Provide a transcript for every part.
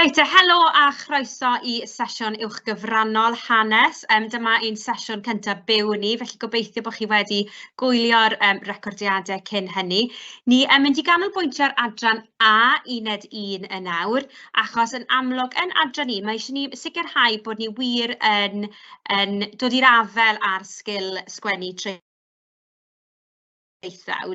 Reit te, helo a chroeso i sesiwn uwchgyfrannol hanes. Dyma ein sesiwn cyntaf byw ni, felly gobeithio bod chi wedi gwylio'r recordiadau cyn hynny. Ni yn mynd i ganolbwyntio ar adran A, uned 1 yn awr, achos yn amlwg yn adran 1, mae eisiau ni sicrhau bod ni wir yn, yn dod i'r afael â'r sgil sgwennu traethawd,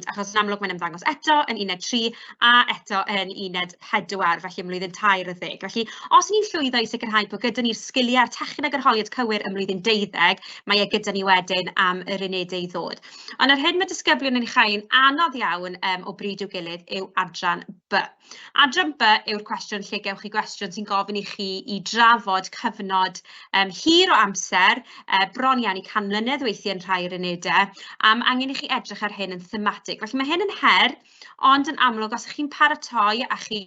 achos yn amlwg mae'n ymddangos eto yn uned 3 a eto yn uned 4, felly ym mlwyddyn 13. Felly, os ni'n llwyddo i sicrhau bod gyda ni'r sgiliau a'r techneg arholiad cywir ym mlwyddyn 12, mae e gyda ni wedyn am yr unedau i ddod. Ond yr hyn mae disgyblion yn ei chael yn anodd iawn o bryd i'w gilydd yw adran B. Adran B yw'r cwestiwn lle gewch chi gwestiwn sy'n gofyn i chi i drafod cyfnod hir o amser, bron iawn i 100 mlynedd weithiau yn rhai o'r unedau, a ma' angen i chi edrych ar hyn yn thematig. Felly mae hyn yn her, ond yn amlwg os 'y chi'n paratoi a chi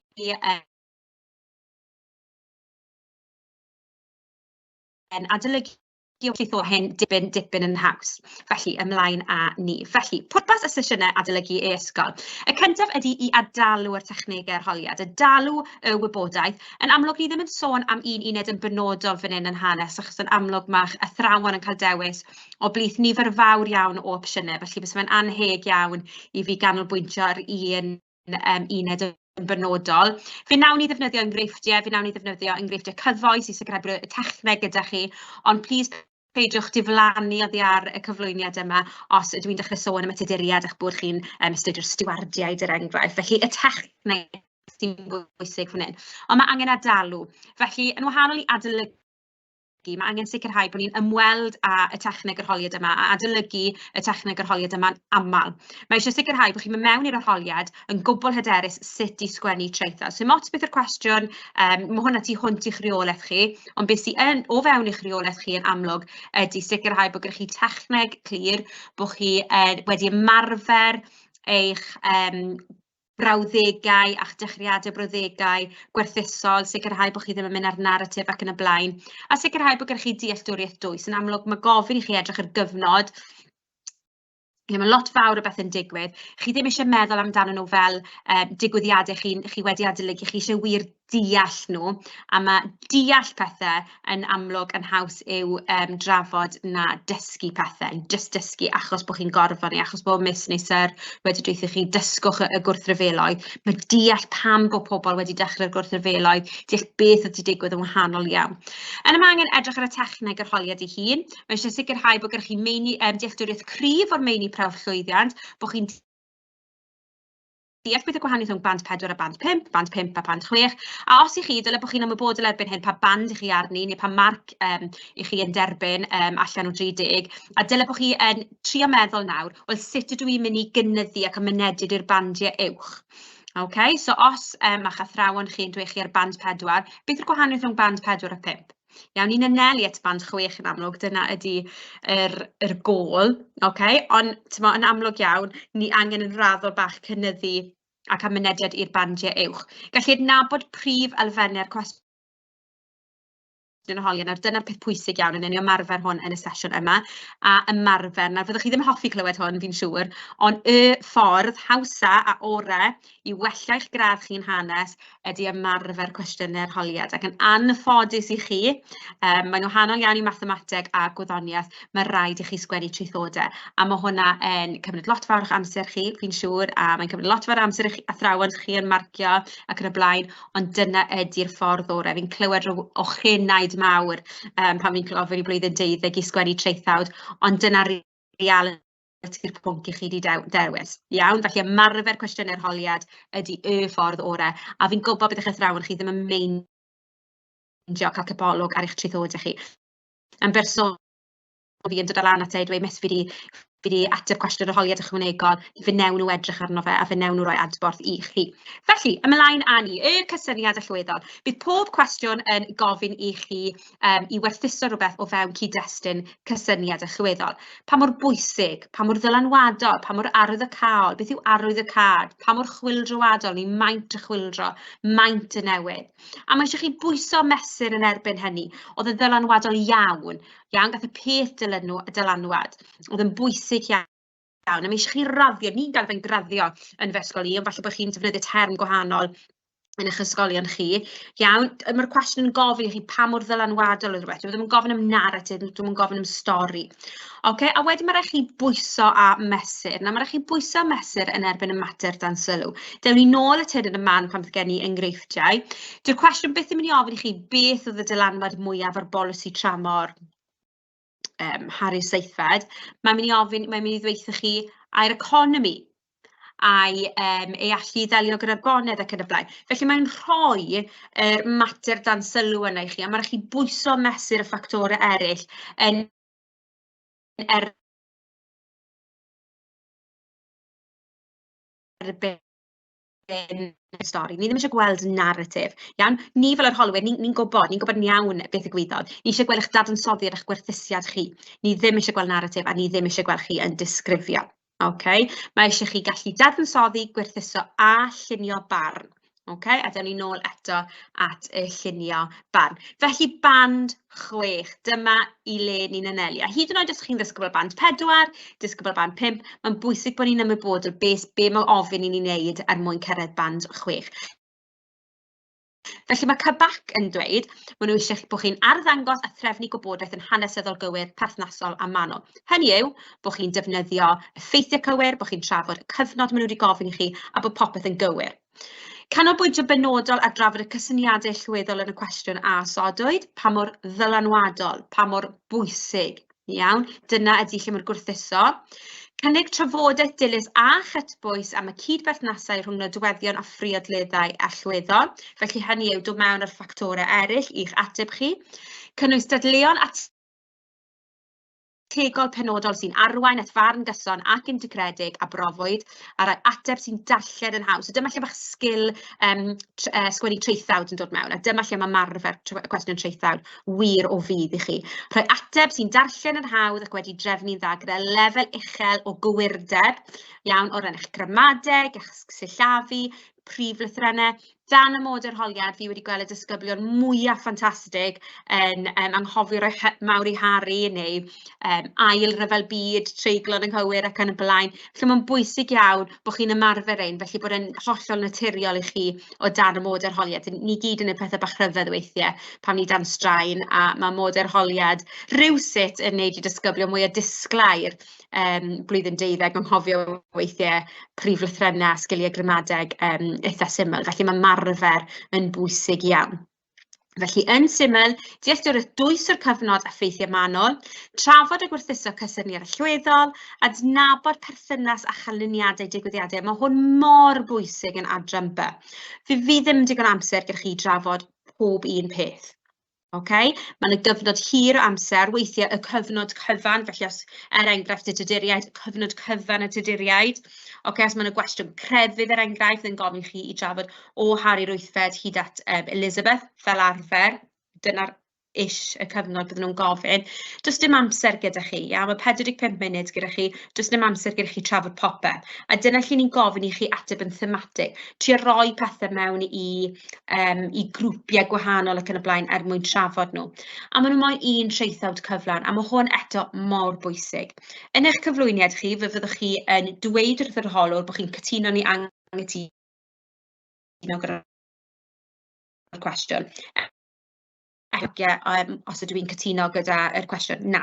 yn adolygu llwytho hyn dipyn, dipyn yn haws. Felly, ymlaen â ni. Felly, pwrpas y sesiynau adolygu e-ysgol. Y cyntaf ydy i adalw'r technegau arholiad, adalw y wybodaeth. Yn amlwg, ni ddim yn sôn am un uned yn benodol fan hyn yn hanes, achos yn amlwg mae'ch athrawon yn cael dewis o blith nifer fawr iawn o opsiynau, felly byse fe'n annheg iawn i fi ganolbwyntio ar un uned yn benodol. Fe wnawn ni ddefnyddio enghreifftiau, fe wnawn ni ddefnyddio enghreifftiau cyfoes i sicrhau bod y techneg gyda chi, ond plis peidiwch diflannu oddi ar y cyflwyniad yma os ydw i'n dechrau sôn am y Tuduriaid a'ch bod chi'n astudio'r stiwardiaid, er enghraifft. Felly, y techneg sy'n bwysig fan hyn. Ond mae angen adalw. Felly, yn wahanol i adolygu, mae angen sicrhau bod ni'n ymweld â y techneg arholiad yma a adolygu y techneg arholiad yma'n aml. Mae eisiau sicrhau bod chi'n mynd mewn i'r arholiad yn gwbl hyderus sut i sgwennu traethawd. So, dim ots beth yw'r cwestiwn, mae hwnna tu hwnt i'ch rheolaeth chi, ond beth sydd yn, o fewn eich rheolaeth chi yn amlwg ydy sicrhau bod gyda chi techneg clir, bod chi wedi ymarfer eich brawddegau a'ch dechreuadau brawddegau gwerthusol, sicrhau bod chi ddim yn mynd ar naratif ac yn y blaen, a sicrhau bod gennych chi dealltwriaeth dwys. Yn amlwg, mae gofyn i chi edrych ar gyfnod lle mae lot fawr o bethau'n digwydd. Chi ddim eisiau meddwl amdanyn nhw fel digwyddiadau chi, chi wedi adolygu, chi eisiau wir deall nhw, a ma' deall pethe yn amlwg yn haws i'w drafod na dysgu pethe, jyst dysgu achos bod chi'n gorfod neu achos bod Miss neu Syr wedi dweud wrtho chi dysgwch y gwrthryfeloedd. Ma' deall pam bod pobl wedi dechrau'r gwrthryfeloedd, deall beth oedd 'di digwydd yn wahanol iawn. Yna ma' angen edrych ar y techneg arholiad ei hun. Mae isie sicrhau bod gyda chi meini dealltwriaeth cryf o'r meini prawf llwyddiant, bod chi'n deall beth y gwahaniaeth rhwng band 4 a band 5, band 5 a band 6, a os 'y chi, dyle bod chi'n ymwybodol erbyn hyn pa band 'y chi arni neu pa marc 'y chi yn derbyn allan o 30, a dyle bod chi yn trio meddwl nawr, wel sut ydw i'n mynd i gynyddu ac yn mynediad i'r bandiau uwch? OK, so os ma'ch athrawon chi'n dweud chi ar band 4, beth yw'r gwahaniaeth rhwng band 4 a 5? Iawn, ni'n anelu at band 6 yn amlwg, dyna ydy yr, yr gôl, okay? Ond timod, yn amlwg iawn, ni angen yn raddol bach cynyddu a cael mynediad i'r bandiau uwch. Gallu adnabod prif elfennau'r cwestiwn arholiad. Nawr, dyna'r peth pwysig iawn, yn ni ymarfer hwn yn y sesiwn yma, a ymarfer. Nawr, fyddwch chi ddim yn hoffi clywed hwn, fi'n siŵr, ond y ffordd hawsa a orau i wella eich gradd chi'n hanes ydy ymarfer cwestiynau arholiad. Ac yn anffodus i chi, mae'n wahanol iawn i mathemateg a gwyddoniaeth, mae rhaid i chi sgwennu traethodau. A mae hwnna yn cymryd lot fawr o'ch amser chi, fi'n siŵr, a mae'n cymryd lot fawr o amser i'ch athrawon chi yn marcio ac yn y blaen, ond dyna ydy'r ffordd orau. Fi'n clywed rhyw ochenaid mawr pan fi'n gofyn i blwyddyn 12 i sgwennu traethawd, ond dyna'r realiti i'r pwnc i chi 'di dewis. Iawn, felly ymarfer cwestiynau arholiad ydy y ffordd orau. A fi'n gwybod bydd eich athrawon chi ddim yn meindio cael cipolwg ar eich traethodau chi. Yn bersonol, fi yn dod â lan at e i dweud, "Miss, fi 'di ateb cwestiwn arholiad ychwanegol", fe wnawn nhw edrych arno fe a fe wnawn nhw roi adborth i chi. Felly, ymlaen â ni, y cysyniad allweddol. Bydd pob cwestiwn yn gofyn i chi i werthuso rhywbeth o fewn cyd-destun cysyniad allweddol. Pa mor bwysig, pa mor ddylanwadol, pa mor arwyddocaol, beth yw arwyddocâd, pa mor chwyldroadol neu maint y chwyldro, maint y newid. A mae eisiau chi bwyso mesur yn erbyn hynny. Oedd yn ddylanwadol iawn, iawn, gath y peth dylynw, dylanwad, oedd yn bwysig iawn. A mae eisiau chi raddio, ni'n galw fe'n graddio yn fy ysgol i, ond falle bod chi'n defnyddio term gwahanol. Yn eich ysgolion chi. Iawn, mae'r cwestiwn yn gofyn i chi pa mor ddylanwadol oedd rhywbeth. Dyw e ddim yn gofyn am naratif, dyw e ddim yn gofyn am stori. Ocê, a wedyn ma' raid chi bwyso a mesur. Nawr ma' raid chi bwyso a mesur yn erbyn y mater dan sylw. Dewn ni nôl at hyn yn y man pan fydd gen i enghreifftiau. Dyw'r cwestiwn byth yn mynd i ofyn i chi beth oedd y dylanwad mwyaf ar bolisi tramor Harri'r Seithfed. Mae'n mynd i ofyn, mae'n mynd i ddweud wrthoch chi ai'r economi, a'i ei allu i ddelio gyda'r bonedd ac yn y blaen. Felly mae'n rhoi yr mater dan sylw yna i chi, a ma' raid chi bwyso mesur y ffactorau eraill yn erbyn y stori. Ni ddim isie gweld naratif, iawn? Ni fel arholwyr, ni'n gwybod, ni'n gwybod yn iawn beth ddigwyddodd. Ni isie gweld eich dadansoddiad a'ch gwerthusiad chi. Ni ddim isie gweld naratif a ni ddim isie gweld chi yn disgrifio. Ocê? Mae isie chi gallu dadansoddi, gwerthuso a llunio barn. Ocê? A dewn ni nôl eto at y llunio barn. Felly band 6, dyma i le ni'n anelu. A hyd yn oed os chi'n ddisgybl band 4, disgybl band 5, mae'n bwysig bod ni'n ymwybodol beth be mae ofyn i ni wneud er mwyn cyrraedd band 6. Felly mae CBAC yn dweud maen nhw eisiau bod chi'n arddangos a threfnu gwybodaeth yn hanesyddol gywir, perthnasol a manwl. Hynny yw, bod chi'n defnyddio y ffeithiau cywir, bod chi'n trafod y cyfnod maen nhw wedi gofyn i chi, a bod popeth yn gywir. Canolbwyntio benodol ar drafod y cysyniadau allweddol yn y cwestiwn a osodwyd, pa mor ddylanwadol, pa mor bwysig. Iawn, dyna ydy lle mae'r gwrthuso. Cynnig trafodaeth dilys a chytbwys am y cydberthnasau rhwng nodweddion a phriodleddau allweddol. Felly hynny yw dod mewn â'r ffactorau eraill i'ch ateb chi. Cynnwys dadleuon at tegol penodol sy'n arwain at farn gyson ac integredig a brofwyd, a rhoi ateb sy'n darllen yn haws. So dyma lle mae'ch sgil sgwennu traethawd yn dod mewn, a dyma lle mae ymarfer cwestiwn traethawd wir o fudd i chi. Rhoi ateb sy'n darllen yn hawdd ac wedi drefnu'n dda gyda lefel uchel o gywirdeb, iawn, o ran eich gramadeg, eich sillafu, prif lythrennau. Dan amodau arholiad, fi wedi gweld y disgyblion mwyaf ffantastig yn anghofio rhoi mawr i Harry neu ail ryfel byd, treiglon anghywir ac yn y blaen. Felly mae'n bwysig iawn bod chi'n ymarfer ein, felly bod e'n hollol naturiol i chi o dan amodau arholiad. Ni gyd yn gwneud pethau bach rhyfedd weithiau pan ni dan straen, a mae amodau arholiad rywsut yn wneud i disgyblion mwyaf disglair blwyddyn 12 anghofio weithiau prif lythrennau, sgiliau gramadeg eitha syml. Felly mae ymarfer yn bwysig iawn. Felly, yn syml, dealltwriaeth dwys o'r cyfnod a ffeithiau manwl, trafod a gwerthuso cysyniad allweddol, adnabod perthynas a chanlyniadau digwyddiadau. Mae hwn mor bwysig yn adran B. Fe fydd ddim digon amser gyda chi drafod pob un peth. Ocê? Ma' 'na gyfnod hir o amser, weithiau y cyfnod cyfan, felly os, er enghraifft, y Tuduriaid, y cyfnod cyfan y Tuduriaid. Ocê, os ma' 'na gwestiwn crefydd, er enghraifft, yn gofyn i chi i drafod o Harri'r Wythfed hyd at Elizabeth, fel arfer, dyna'r ish y cyfnod bydden nhw'n gofyn. Does dim amser gyda chi, iawn, ma' 45 munud gyda chi, does dim amser gyda chi trafod popeth. A dyna lle ni'n gofyn i chi ateb yn thematig, trio roi pethe mewn i grwpiau gwahanol ac yn y blaen er mwyn trafod nhw. A maen nhw moyn un traethawd cyflawn, a ma' hwn eto mor bwysig. Yn eich cyflwyniad chi, fe fyddwch chi yn dweud wrth yr holwr bod chi'n cytuno neu anghytuno gyda'r cwestiwn. Ie, os ydw i'n cytuno gyda'r cwestiwn, na.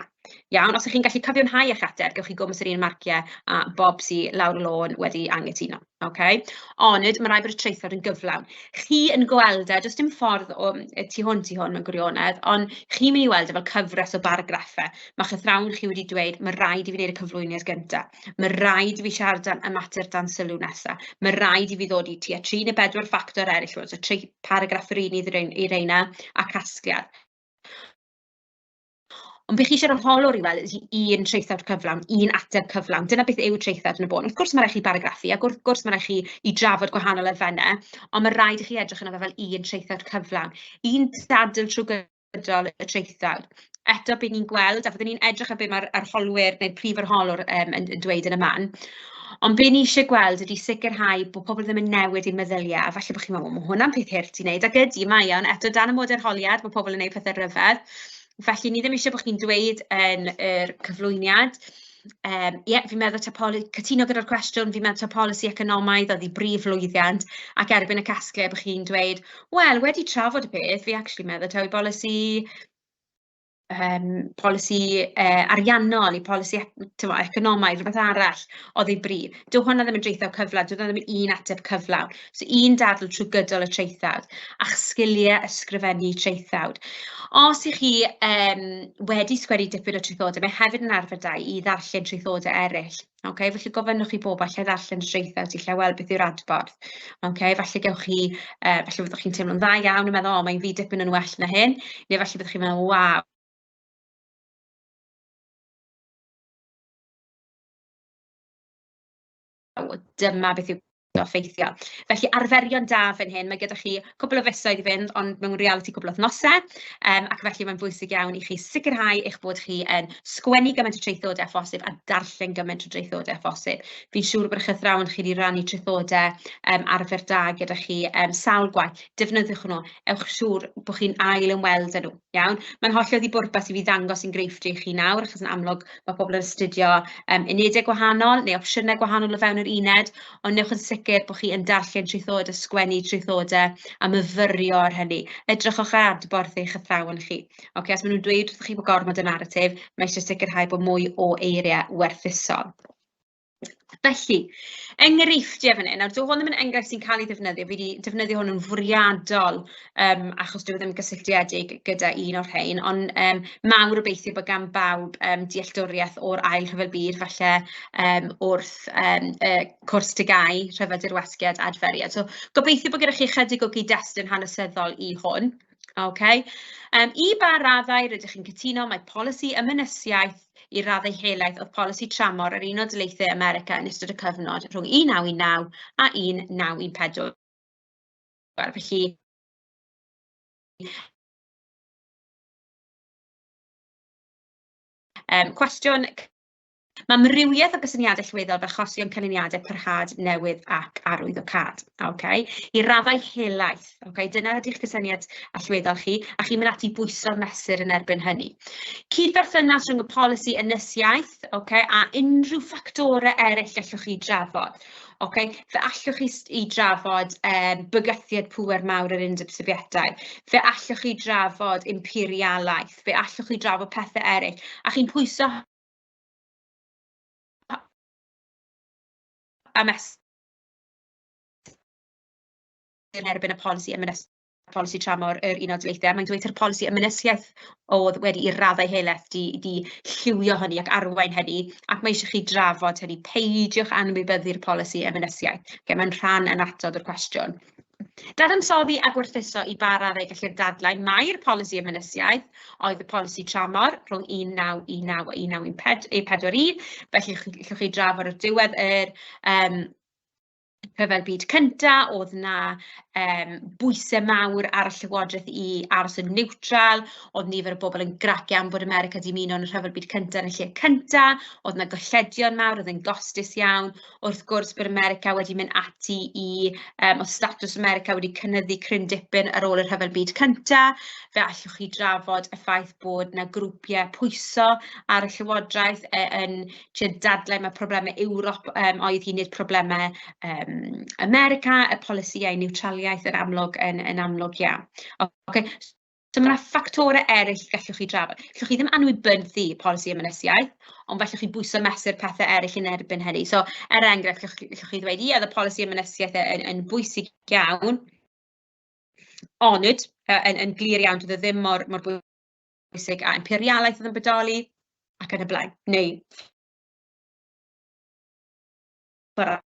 Iawn, os ych chi'n gallu cyfiawnhau eich ateb, gewch chi gwmws yr un marciau a Bob sy lawr y lôn wedi angytuno, ocê? Ond ma' raid bod y traethawd yn gyflawn. Chi yn gweld e, does dim ffordd o tu hwnt i hwn mewn gwirionedd, ond chi'n mynd i weld e fel cyfres o baragraffau. Ma'ch athrawon chi wedi dweud, "Ma' raid i fi wneud y cyflwyniad gynta, ma' raid i fi siarad am y mater dan sylw nesa, ma' raid i fi ddod i tua 3 neu 4 ffactor eraill", chimod, so tri paragraff yr un i reina a casgliad. Ond be chi isio'r arholwr i weld ydy un traethawd cyflawn, un ateb cyflawn. Dyna beth yw traethawd yn y bôn. Wrth gwrs ma' raid chi baragraffu, ac wrth gwrs ma' raid chi i drafod gwahanol elfennau, ond ma' raid i chi edrych arno fe fel un traethawd cyflawn, un dadl trwy gydol y traethawd. Eto, be ni'n gweld, a fyddwn ni'n edrych ar be mae'r arholwyr neu'r prif arholwr yn dweud yn y man, ond be ni isie gweld ydy sicrhau bod pobl ddim yn newid eu meddyliau, a falle bod chi'n meddwl, "Wel, ma' hwnna'n peth hurt i wneud", ac ydy, mae o, ond eto, dan amodau arholiad, mae pobl yn wneud pethe rhyfedd. Felly, ni ddim isie bod chi'n dweud yn yr cyflwyniad. Ie, fi'n meddwl taw poli-... Cytuno gyda'r cwestiwn, fi'n meddwl taw polisi economaidd oedd ei brif lwyddiant, ac erbyn y casgliad bod chi'n dweud "Wel, wedi trafod y peth, fi acshyli meddwl taw ei bolisi polisi ariannol, ei polisi timod economaidd, rywbeth arall oedd ei brif". Dyw hwnna ddim yn draethawd cyflawn, dyw hwnna ddim yn un ateb cyflawn. So un dadl trwy gydol y traethawd, a'ch sgiliau ysgrifennu traethawd. Os 'y chi wedi sgwennu dipyn o traethodau, mae hefyd yn arfer da i ddarllen traethodau eraill. Ocê, felly gofynnwch i bobl alle ddarllen y traethawd i lle weld beth yw'r adborth. Ocê, falle gewch chi falle fyddwch chi'n teimlo'n dda iawn yn meddwl, "O, mae fi dipyn yn well na hyn", neu falle byddwch chi'n meddwl, "Waw". Dyma beth yw effeithiol. Felly arferion da fan hyn, mae gyda chi cwpl o fisoedd i fynd, ond mewn realiti cwpl o wythnosau, ac felly mae'n bwysig iawn i chi sicrhau eich bod chi yn sgwennu gymaint o traethodau â phosib a darllen gymaint o draethodau â phosib. Fi'n siŵr bod eich athrawon chi wedi rannu traethodau arfer da gyda chi sawl gwaith. Defnyddiwch nhw, ewch siŵr bod chi'n ail ymweld â nhw, iawn? Mae'n hollol ddibwrpas i fi ddangos enghreifftiau i chi nawr, achos yn amlwg mae pobl yn astudio unedau gwahanol neu opsiynau gwahanol o fewn yr uned, ond newch yn sicr bod chi yn darllen traethodau, sgwennu traethodau a myfyrio ar hynny. Edrychwch ar adborth eich athrawon chi. Ocê, os maen nhw'n dweud wrthych chi bod gormod o naratif, mae isie sicrhau bod mwy o eiriau werthusol. Felly, enghreifftiau fan hyn. Nawr, dyw hwn ddim yn enghraifft sy'n cael ei ddefnyddio. Fi 'di defnyddio hwn yn fwriadol, achos dyw e ddim yn gysylltiedig gyda un o'r rhain, ond mawr obeithio bod gan bawb dealltwriaeth o'r Ail Rhyfel Byd, falle wrth y cwrs TGAU, Rhyfel Dirwasgiad Adferiad. So, gobeithio bod gyda chi chydig o gyd-destun hanesyddol i hwn. Ocê. I ba raddau rydych chi'n cytuno mai polisi ymynysiaeth i raddau helaeth oedd polisi tramor yr Unol Daleithiau America yn ystod y cyfnod rhwng 1919 a 1914? Felly, cwestiwn Mae amrywiaeth o gysyniadau allweddol fel achosion canlyniadau parhad newydd ac arwyddocâd. Ocê, i raddau helaeth, ocê, dyna ydy'ch cysyniad allweddol chi, a chi'n mynd ati i bwyso'r mesur yn erbyn hynny. Cydberthynas rhwng y polisi ynysiaeth, ocê, a unrhyw ffactorau eraill gallwch chi drafod. Ocê, fe allwch chi i drafod bygythiad pŵer mawr yr Undeb Sofietaidd, fe allwch chi drafod imperialaeth, fe allwch chi drafod pethau eraill, a chi'n pwyso a mesur yn erbyn y polisi ymynes-, polisi tramor yr Unol Daleithiau. Mae'n dweud ta'r polisi ymynysiaeth oedd wedi i raddau helaeth 'di 'di lliwio hynny ac arwain hynny, ac mae eisiau chi drafod hynny. Peidiwch anwybyddu'r polisi ymynysiaeth. Ocê, mae'n rhan annatod o'r cwestiwn. Dadansoddi a gwerthuso i ba raddau gellir dadlau mai'r polisi ymynysiaeth oedd y polisi tramor rhwng 1919 a 1941, felly allwch chi drafod ar diwedd yr Rhyfel Byd Cynta, oedd 'na bwysau mawr ar y llywodraeth i aros yn niwtral, oedd nifer o bobl yn grac iawn bod America 'di ymuno yn y Rhyfel Byd Cynta yn y lle cynta, oedd 'na golledion mawr, oedd e'n gostus iawn. Wrth gwrs bod America wedi mynd ati i... oedd statws America wedi cynyddu cryn dipyn ar ôl y Rhyfel Byd Cynta. Fe allwch chi drafod y ffaith bod 'na grwpiau pwyso ar y llywodraeth yn trio dadlau mai problemau Ewrop oedd hi, nid problemau America, y polisïau niwtraliaeth yn amlwg yn yn amlwg iawn. Ocê, so ma' 'na ffactorau eraill gallwch chi drafod. Allwch chi ddim anwybyddu polisi ymynysiaeth, ond fe allwch chi bwyso mesur pethe eraill yn erbyn hynny. So, er enghraifft, allwch chi ddweud, "Ie, oedd y polisi ymynysiaeth yn yn bwysig iawn, ond yn yn glir iawn, doedd e ddim mor mor bwysig â imperialaeth oedd yn bodoli", ac yn y blaen, neu ffordd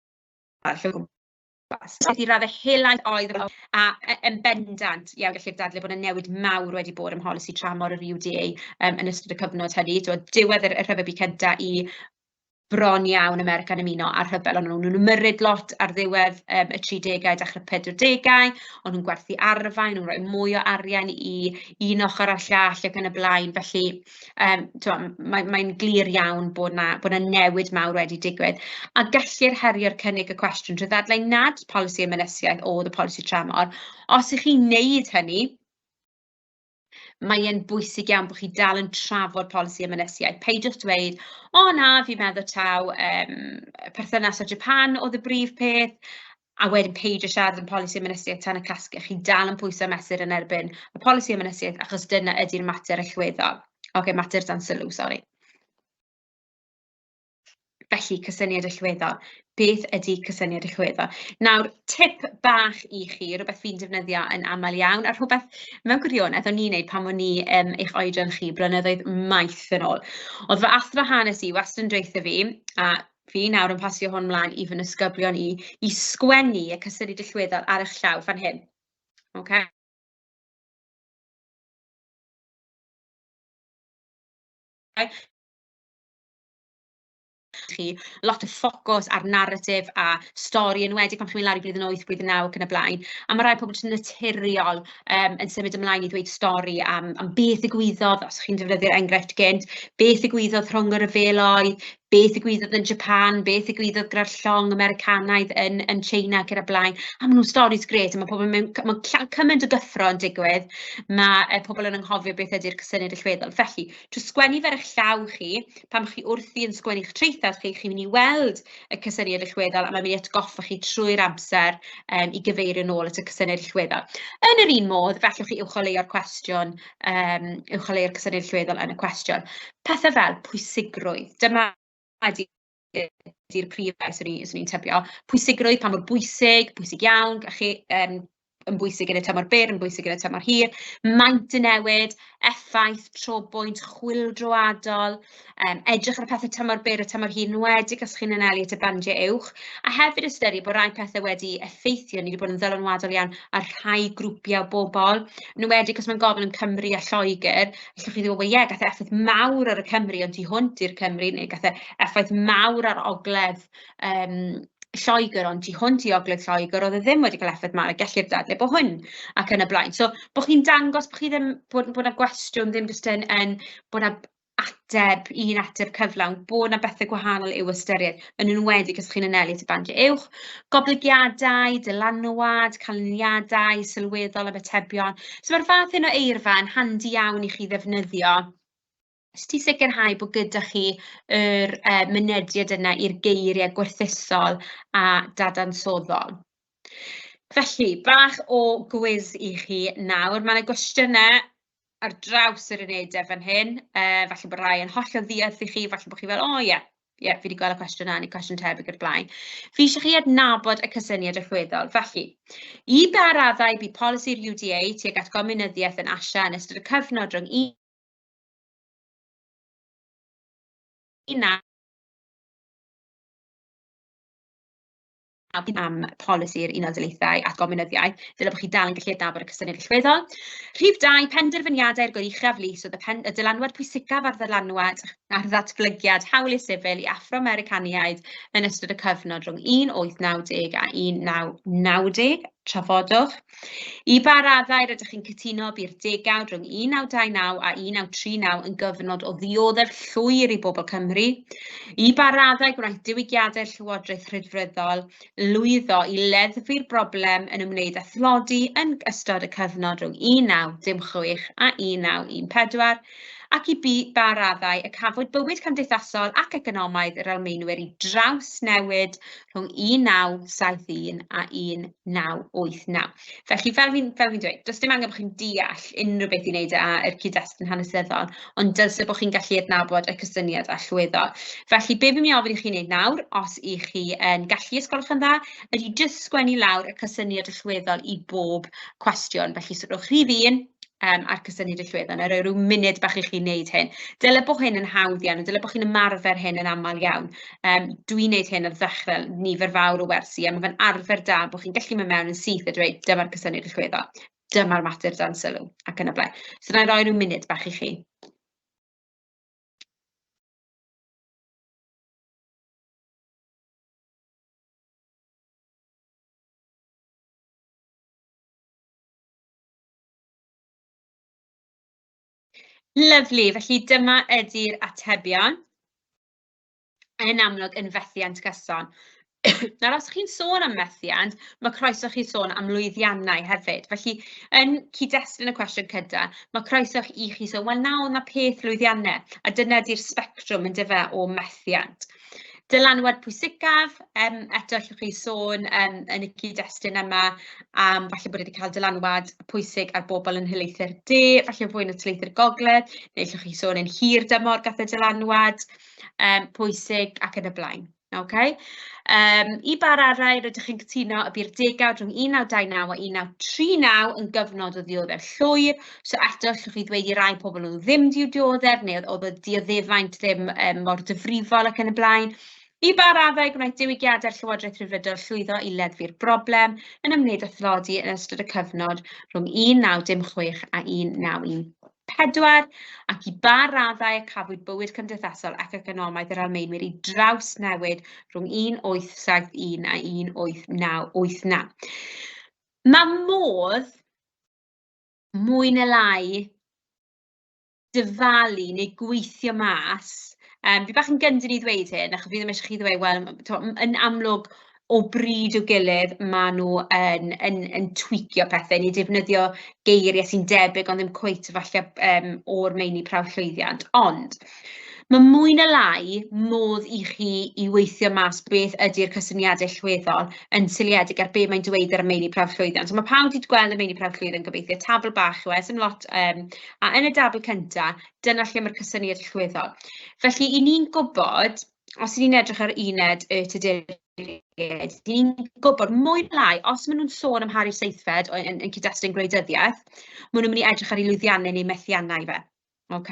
arall o gwmpas. I raddau helaeth oedd a yn bendant iawn, gellir dadlau bod 'na newid mawr wedi bod ym mholisi tramor yr UDA yn ystod y cyfnod hynny, timod, diwedd yr Rhyfel Byd Cynta i bron iawn America'n ymuno â'r rhyfel, ond o'n nhw'n ymyrryd lot ar ddiwedd y 30au, dechrau'r 40au, o'n nhw'n gwerthu arfau, o'n nhw'n rhoi mwy o arian i un ochr a'r llall ac yn y blaen. Felly, timod, mae'n glir iawn bod 'na bod 'na newid mawr wedi digwydd. A gellir herio'r cynnig y cwestiwn trwy ddadlau nad polisi ymynysiaeth oedd y polisi tramor. Os 'y chi'n wneud hynny, Mae e'n bwysig iawn bod chi dal yn trafod polisi ymenysiaeth. Peidiwch dweud, "O na, fi'n meddwl taw yym perthynas â Japan oedd y brif peth", a wedyn peidio siarad am polisi ymenysiaeth tan y casgliad. Chi dal yn pwyso a mesur yn erbyn y polisi ymenysiaeth, achos dyna ydy'r mater allweddol. Ocê, mater dan sylw, sori. Felly, cysyniad allweddol. Beth ydy cysyniad allweddol? Nawr, tip bach i chi, rywbeth fi'n defnyddio yn aml iawn, a rhywbeth mewn gwirionedd o'n i'n wneud pan o'n i yym eich oedran chi blynyddoedd maith yn ôl. Oedd fy athro hanes i wastad yn dweutho fi, a fi nawr yn pasio hwn mlaen i fy nisgyblion i, i sgwennu y cysyniad allweddol ar eich llaw fan hyn. Ocê? Chi lot o ffocws ar naratif a stori, yn enwedig pan chi'n mynd lawr i blwyddyn 8, blwyddyn 9 ac yn y blaen. A ma' rai pobl jyst yn naturiol yym yn symud ymlaen i ddweud stori am am beth ddigwyddodd, os chi'n defnyddio'r enghraifft gynt, beth ddigwyddodd rhwng y rhyfeloedd, beth ddigwyddodd yn Japan, beth ddigwyddodd gyda'r llong Americanaidd yn yn Tsieina ac yn y blaen. A maen nhw'n storis grêt, a ma' pobl mewn... ma' cymaint o gyffro yn digwydd, ma' pobl yn anghofio beth ydy'r cysyniad allweddol. Felly, trwy sgwennu fe ar eich llaw chi, pan chi wrthi yn sgwennu'ch traethawd chi, chi'n mynd i weld y cysyniad allweddol, a mae'n mynd i atgoffa chi trwy'r amser yym i gyfeirio nôl at y cysyniad allweddol. Yn yr un modd, fe allwch chi uwcholeuo'r cwestiwn, yym uwcholeuo'r cysyniad allweddol yn y cwestiwn. Pethe fel pwysigrwydd, dyma ydy ydy'r prif rai 'swn i'n tybio. Pwysigrwydd, pa mor bwysig, pwysig iawn, a chi yym yn bwysig yn y tymor byr, yn bwysig yn y tymor hir. Maint y newid, effaith, trobwynt, chwyldroadol, yym edrych ar y pethe tymor byr a tymor hir, yn enwedig os chi'n anelu at y bandiau uwch. A hefyd ystyru bod rai pethe wedi effeithio, ni wedi bod yn ddylanwadol iawn ar rhai grwpiau o bobl, yn enwedig os mae'n gofyn am Cymru a Lloegr, allwch chi ddweud, wel ie, gath e effaith mawr ar y Cymry, ond tu hwnt i'r Cymry, neu gath e effaith mawr ar ogledd yym Lloegr, ond tu hwnt i ogledd Lloegr, oedd e ddim wedi cael effaith mawr, a gellir dadlau bod hwn ac yn y blaen. So, bod chi'n dangos bod chi ddim, bod 'na gwestiwn ddim jyst yn yn bod 'na ateb, un ateb cyflawn, bod 'na bethe gwahanol i'w ystyried, yn enwedig os chi'n anelu at y bandiau uwch. Goblygiadau, dylanwad, canlyniadau sylweddol, ymatebion. So ma'r fath hyn o eirfa yn handi iawn i chi ddefnyddio jyst i sicrhau bod gyda chi yr yy mynediad yna i'r geiriau gwerthusol a dadansoddol. Felly, bach o gwis i chi nawr. Ma' 'na gwestiynau ar draws yr unedau fan hyn, yy falle bod rhai yn hollol ddiarth i chi, falle bod chi fel, "O ie, ie, fi 'di gweld y cwestiwn 'na neu cwestiwn tebyg o'r blaen". Fi isie chi adnabod y cysyniad allweddol. Felly, i ba raddau bu polisi'r UDA tuag at gomiwnyddiaeth yn Asia yn ystod y cyfnod rhwng 19 am polisi'r Unol Daleithiau at gomiwnyddiaeth, dyle bod chi dal yn gallu adnabod y cysyniad allweddol. Rhif 2, penderfyniadau'r Goruchaf Lys oedd y, pen, y dylanwad pwysicaf ar ddylanwad ar ddatblygiad hawliau sifil i Affro-Americaniaid yn ystod y cyfnod rhwng 1890 a 1990. Trafodwch. I ba raddau rydych chi'n cytuno bu'r degawd rhwng 1929 a 1939 yn gyfnod o ddioddef llwyr i bobl Cymru? I ba raddau gwnaeth diwygiadau'r Llywodraeth Rhyddfrydol lwyddo i leddfu'r broblem yn ymwneud â thlodi yn ystod y cyfnod rhwng 1906 a 1914? Ac i ba raddau y cafwyd bywyd cymdeithasol ac economaidd yr Almaenwyr i drawsnewid rhwng 1971 a 1989. Felly, fel fi'n fel fi'n dweud, does dim angen bod chi'n deall unrhyw beth i wneud â'r cyd-destun hanesyddol, ond dylse bod chi'n gallu adnabod y cysyniad allweddol. Felly, be fi'n mynd i ofyn i chi wneud nawr, os 'y chi yn gallu, os gwelwch yn dda, ydy jyst sgwennu lawr y cysyniad allweddol i bob cwestiwn. Felly, so rhowch rhif un, yym, a'r cysyniad allweddol. Wna i roi ryw munud bach i chi wneud hyn. Dyle bod hyn yn hawdd iawn, a dyle bod chi'n ymarfer hyn yn aml iawn. Yym, dwi'n wneud hyn ar ddechrau nifer fawr o wersi, a ma' fe'n arfer da bod chi'n gallu mynd mewn yn syth a dweud, dyma'r cysyniad allweddol, dyma'r mater dan sylw, ac yn y blaen. So wna i roi ryw munud bach i chi. Lyfli, felly dyma ydy'r atebion. Yn amlwg yn fethiant cyson. Nawr, os chi'n sôn am methiant, ma' croeso chi sôn am lwyddiannau hefyd. Felly, yn cyd-destun y cwestiwn cynta, ma' croeso i chi sôn, "Wel, na, oedd 'na peth lwyddiannau", a dyna 'di'r sbectrwm yndyfe o methiant. Dylanwad pwysicaf, eto allwch chi sôn yn y cyd-destun yma am falle bod e 'di cael dylanwad pwysig ar bobl yn nhaleithiau'r De, falle fwy na taleithiau'r Gogledd, neu allwch chi sôn yn hir dymor gath e dylanwad pwysig ac yn y blaen. Ok. I ba raddau rydych chi'n cytuno y bu'r degawd rhwng 1929 a 1939 yn gyfnod o ddioddef llwyr? So eto, allwch chi ddweud i rai pobl nhw ddim 'di dioddef, neu oedd y dioddefaint ddim mor difrifol ac yn y blaen. I ba raddau gwnaeth diwygiadau'r Llywodraeth Rhyddfrydol llwyddo i leddfu'r broblem yn ymwneud â thlodi yn ystod y cyfnod rhwng 1916 a 1914, ac i ba raddau y cafwyd bywyd cymdeithasol ac economaidd yr Almaenwyr i drawsnewid rhwng 1871 a 1889. Mae modd mwy neu lai dyfalu neu gweithio mas, fi bach yn gyndyn i ddweud hyn, achos fi ddim eisiau chi ddweud, wel, timod, yn amlwg o bryd i'w gilydd maen nhw yn tweakio pethe, neu defnyddio geiriau sy'n debyg ond ddim cweit falle o'r meini prawf llwyddiant. Ond mae mwy na lai modd i chi i weithio mas beth ydy'r cysyniadau allweddol yn seiliedig ar be mae'n dweud ar y meini prawf llwyddiant. So mae pawb 'di gweld y meini prawf llwyddiant gobeithio, tabl bach yw e, 'sdim lot. A yn y dabl cynta, dyna lle mae'r cysyniad allweddol. Felly, 'y ni'n gwybod, os 'y ni'n edrych ar uned y Tuduriaid, 'y ni'n gwybod mwy neu lai, os maen nhw'n sôn am Harri'r Seithfed yn cyd-destun gwleidyddiaeth, maen nhw'n mynd i edrych ar ei lwyddiannau neu methiannau fe. Ok.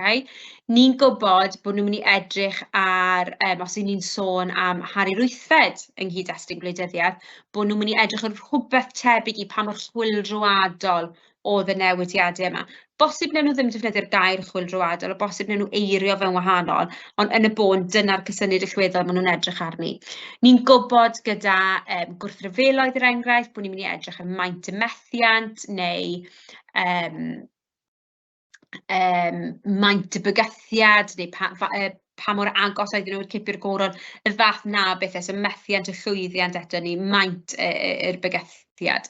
Ni'n gwybod bod nhw'n mynd i edrych ar, os 'y ni'n sôn am Harri'r Wythfed yng nghyd-destun gwleidyddiaeth, bod nhw'n mynd i edrych ar rhywbeth tebyg i pa mor chwyldroadol oedd y newidiadau yma. Bosib wnawn nhw ddim defnyddio'r gair chwyldroadol, a bosib wnawn nhw eirio fe'n wahanol, ond yn y bôn, dyna'r cysyniad allweddol maen nhw'n edrych arni. Ni'n gwybod gyda gwrthryfeloedd, er enghraifft, bod ni'n mynd i edrych ar maint y methiant neu maint y bygythiad neu pa mor agos oedden nhw i'r cipio'r goron, y fath 'na o bethe. So methiant y llwyddiant eto neu maint yr bygythiad.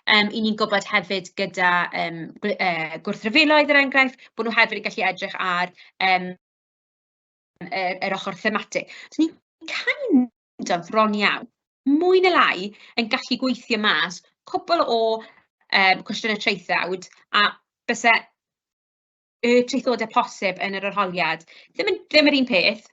'Y ni'n gwybod hefyd gyda gwrthryfeloedd, er enghraifft, bod nhw hefyd yn gallu edrych ar yr ochr thematig. So ni'n kind of bron iawn, mwy neu lai, yn gallu gweithio mas cwpl o cwestiynau traethawd, a byse y traethodau posib yn yr arholiad ddim yr un peth,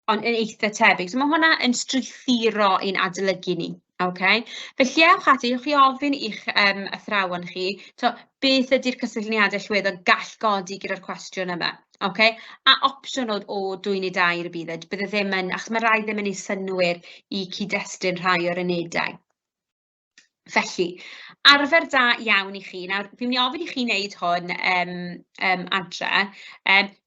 ond yn eitha tebyg. So ma' hwnna yn strwythuro ein adolygu ni, ocê? Felly ewch ati, ewch i ofyn i'ch athrawon chi, tibod, beth ydy'r cysylltiadau allweddol gall godi gyda'r cwestiwn yma, ocê? A opsiwn o dwy neu dair y bydd e, bydd e ddim yn, achos mae rai ddim yn wneud synnwyr i cyd-destun rhai o'r unedau. Felly, arfer da iawn i chi. Nawr, fi'n mynd i ofyn i chi wneud hwn adre.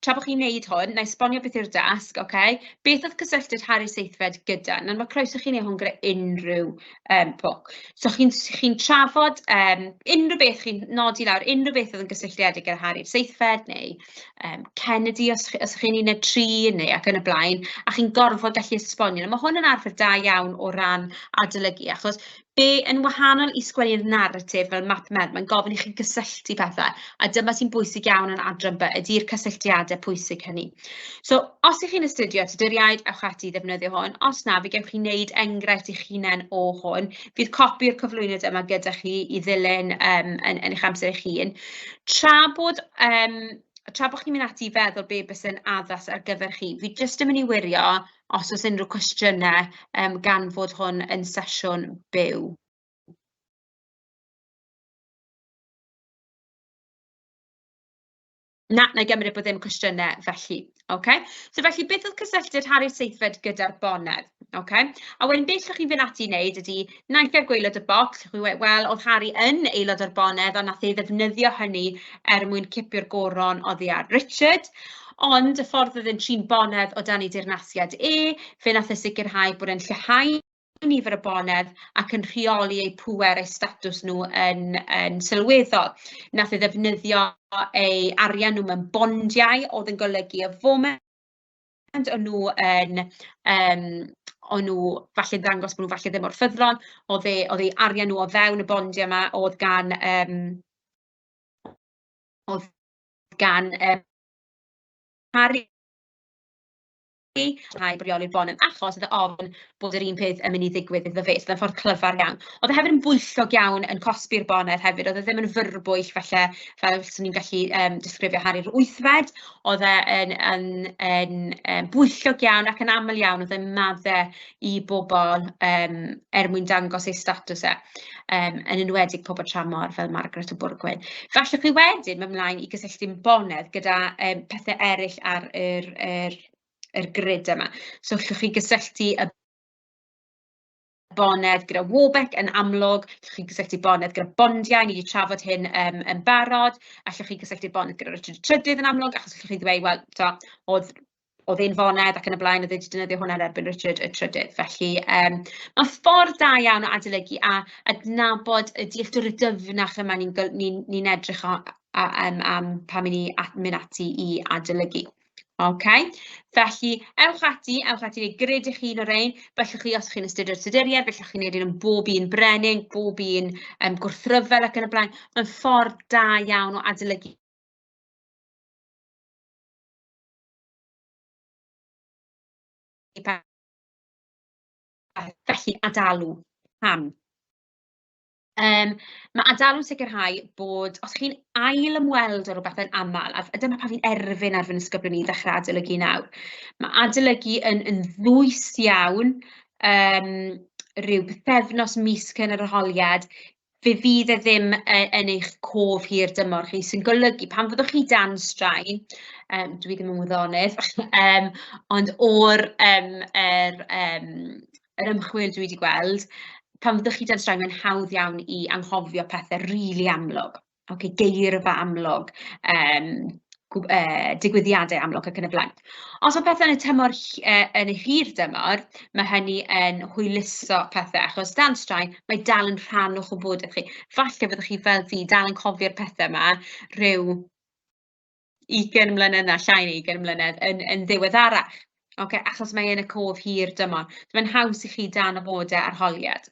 Tra bod chi'n wneud hwn, wna i esbonio beth yw'r dasg, ocê? Beth oedd cysylltiad Harri'r Seithfed gyda? Nawr, ma' croeso i chi wneud hwn gyda unrhyw pwnc. So chi'n chi trafod unrhyw beth, chi'n nodi lawr unrhyw beth oedd yn gysylltiedig gyda Harri'r Seithfed neu Kennedy os chi'n 13 neu ac yn y blaen, a chi'n gorfod gallu esbonio. Nawr, ma' hwn yn arfer da iawn o ran adolygu, achos be yn wahanol i sgwennu'r naratif fel map merdd, mae'n gofyn i chi gysylltu pethe, a dyma sy'n bwysig iawn yn adran B, ydy'r cysylltiadau pwysig hynny. So, os 'y chi'n astudio Tuduriaid, ewch ati i ddefnyddio hwn, os na, fe gewch chi wneud enghraifft eich hunain o hwn. Fydd copi o'r cyflwyniad yma gyda chi i ddilyn yn eich amser eich hun. Tra bod chi'n mynd ati i feddwl be byse'n addas ar gyfer chi, fi jyst yn mynd i wirio os oes unrhyw cwestiynau gan fod hwn yn sesiwn byw. Na, wna i gymryd bod ddim cwestiynau felly. Ocê. So felly, beth oedd cysylltiad Harri'r Seithfed gyda'r bonedd? Ocê. A wedyn beth allwch chi fynd ati i wneud ydy, naill ar gwaelod y bocs, allwch chi weud, wel, oedd Harry yn aelod o'r bonedd, a wnaeth ei ddefnyddio hynny er mwyn cipio'r goron oddi ar Richard. Ond y ffordd oedd e'n trin bonedd o dan ei deyrnasiad e, fe wnaeth e sicrhau bod e'n lleihau nifer y bonedd ac yn rheoli eu pŵer, eu statws nhw yn sylweddol. Wnaeth e ddefnyddio eu arian nhw mewn bondiau oedd yn golygu y foment o'n nhw yn, o'n nhw falle'n dangos bod nhw falle ddim mor ffyddlon, oedd e oedd eu arian nhw o fewn y bondiau 'ma oedd gan yym oedd gan yym Harry rhai brioli'r bonedd, achos oedd e ofn bod yr un peth yn mynd i ddigwydd iddo fe. So oedd e'n ffordd clyfar iawn. Oedd e hefyd yn bwyllog iawn yn cosbi'r bonedd hefyd, oedd e ddim yn fyrbwyll falle fel 'swn i'n gallu disgrifio Harri'r Wythfed. Oedd e yn yn yn yn bwyllog iawn ac yn aml iawn oedd e'n maddau i bobl er mwyn dangos ei statws e, yn enwedig pobl tramor fel Margaret o Bwrgwyn. Fe allwch chi wedyn mynd mlaen i gysylltu'n bonedd gyda pethe eraill ar yr yr yr grid yma. So allwch chi gysylltu y bonedd gyda Warbeck yn amlwg, allwch chi gysylltu bonedd gyda bondiau, ni wedi trafod hyn yn barod, allwch chi gysylltu bonedd gyda Richard y Trydydd yn amlwg, achos allwch chi ddweud, wel, tibod, oedd oedd e'n fonedd ac yn y blaen, oedd e wedi defnyddio hwnna yn erbyn Richard y Trydydd. Felly, mae'n ffordd da iawn o adolygu a adnabod y dealltwriaeth dyfnach yma ni'n ni ni edrych o, a, um, am pan ni'n mynd ati i adolygu. Ok, felly ewch ati, ewch ati i wneud grid eich hun o rein. Felly chi, os chi'n astudio'r Tuduriaid, felly chi'n gwneud un am bob un brenin, bob un gwrthryfel ac yn y blaen. Mae'n ffordd da iawn o adolygu Felly, adalw. Pam? Ma' adalw'n sicrhau bod, os chi'n ail ymweld â rywbeth yn aml, a dyma pam fi'n erfyn ar fy nisgyblion i ddechrau adolygu nawr, ma' adolygu yn yn ddwys iawn, ryw bythefnos, mis cyn yr arholiad, fe fydd e ddim yn eich cof hir dymor chi, sy'n golygu pan fyddwch chi dan straen, dwi ddim yn wyddonydd, ond o'r yym yr yym yr ymchwil dwi 'di gweld, pan fyddwch chi dan straen, mae'n hawdd iawn i anghofio pethe rili amlwg. Ocê, geirfa amlwg, digwyddiadau amlwg ac yn y blaen. Os mae pethau yn y tymor yn y hir dymor, mae hynny yn hwyluso pethe, achos dan straen, mae dal yn rhan o'ch wybodaeth chi. Falle fyddwch chi fel fi, dal yn cofio'r pethe 'ma rhyw 20 mlynedd na, llai na 20 mlynedd yn yn ddiweddarach. Ocê, achos mae yn y cof hir dymor. So mae'n haws i chi dan amodau arholiad.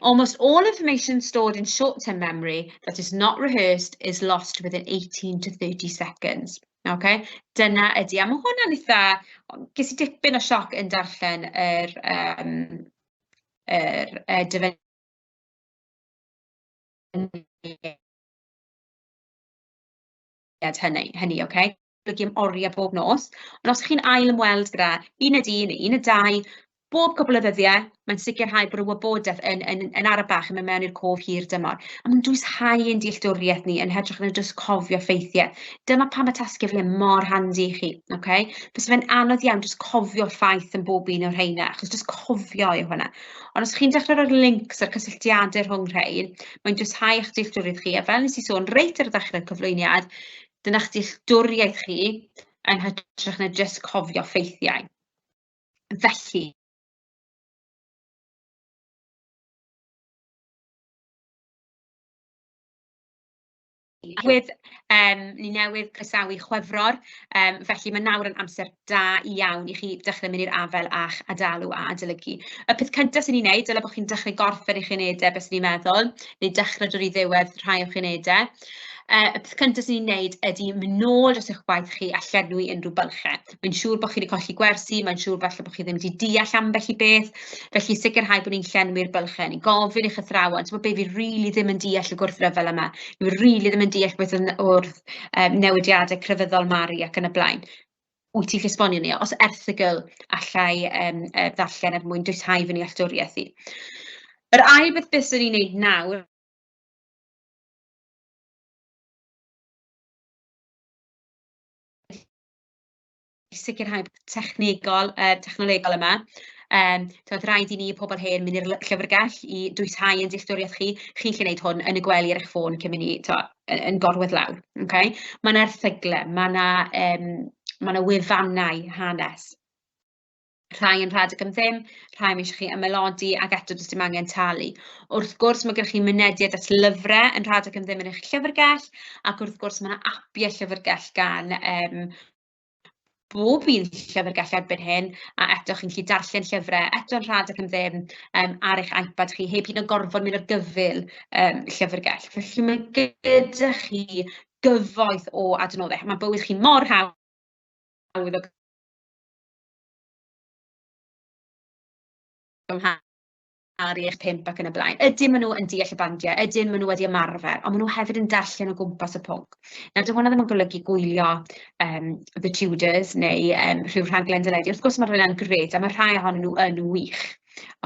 Almost all information stored in short-term memory that is not rehearsed is lost within 18 to 30 seconds. Ocê, dyna ydi, a ma' hwnna'n eitha... Ges i dipyn o sioc yn darllen yr yym yr dyfyniad hynny hynny ocê? Golygu am oriau bob nos, ond os chi'n ail ymweld gyda uned un neu uned dau bob cwpl o ddyddiau, mae'n sicrhau bod y wybodaeth yn yn yn ara bach yn mynd mewn i'r cof hir dymor. A mae'n dwyshau ein dealltwriaeth ni yn hytrach na jyst cofio ffeithiau. Dyma pam mae tasgau fel hyn mor handi i chi, ocê? Fysa fe'n anodd iawn jyst cofio ffaith yn bob un o'r rheina, achos jyst cofio yw hwnna. Ond os chi'n dechrau rhoi'r links a'r cysylltiadau rhwng rhein, mae'n dwyshau eich dealltwriaeth chi, a fel wnes i sôn reit ar ddechrau'r cyflwyniad, dyna'ch dealltwriaeth chi yn hytrach na jyst cofio ffeithiau. Felly... Newydd, ni newydd croesawu Chwefror, felly ma' nawr yn amser da iawn i chi dechrau mynd i'r afael â'ch adalw a adolygu. Y peth cynta sy'n ni'n wneud, dyle bod chi'n dechrau gorffen eich unedau, beth sy'n ni'n meddwl, neu dechrau dod i ddiwedd rhai o'ch unedau. Y peth cynta sy'n ni'n wneud ydy mynd nôl dros eich gwaith chi a llenwi unrhyw bylchau. Mae'n siŵr bod chi wedi colli gwersi, mae'n siŵr falle bod chi ddim wedi deall ambell i beth, felly sicrhau bod ni'n llenwi'r bylchau. Ni'n gofyn i'ch athrawon, timod be, fi rili ddim yn deall y gwrthryfel yma, fi rili ddim yn deall beth yn wrth newidiadau crefyddol Mari ac yn y blaen. Wyt ti'n gallu esbonio ni? Os erthygl alla i ddarllen er mwyn dwyshau fy nealltwriaeth i. Yr ail beth byswn i'n wneud nawr sicrhau technegol, technolegol yma. Timod, rhaid i ni, pobl hen, mynd i'r llyfrgell i dwyshau ein dealltwriaeth chi. Chi'n gallu gwneud hwn yn y gwely ar eich ffôn cyn mynd i, tibod, yn gorwedd lawr. Okay? Mae 'na erthygle, mae 'na ma' 'na wefannau hanes. Rhai yn rhad ac am ddim, rhai mae eisiau chi ymaelodi, ac eto does dim angen talu. Wrth gwrs, mae gennych chi mynediad at lyfrau yn rhad ac am ddim yn eich llyfrgell, ac wrth gwrs mae 'na apiau llyfrgell gan... bob un llyfrgell erbyn hyn, a eto chi'n gallu darllen llyfrau, eto'n rhad ac am ddim, ar eich iPad chi, heb hyd yn oed gorfod mynd ar gyfyl llyfrgell. Felly mae gyda chi gyfoeth o adnoddau, mae bywyd chi mor hawdd o gymharu eich pump ac yn y blaen. Ydyn, maen nhw yn deall y bandiau, ydyn, maen nhw wedi ymarfer, ond maen nhw hefyd yn darllen o gwmpas y pwnc. Nawr, dyw hwnna ddim yn golygu gwylio The Tudors neu rhyw rhaglen deledu. Wrth gwrs, mae hwnna'n grêt, a mae rhai ohonyn nhw yn wych,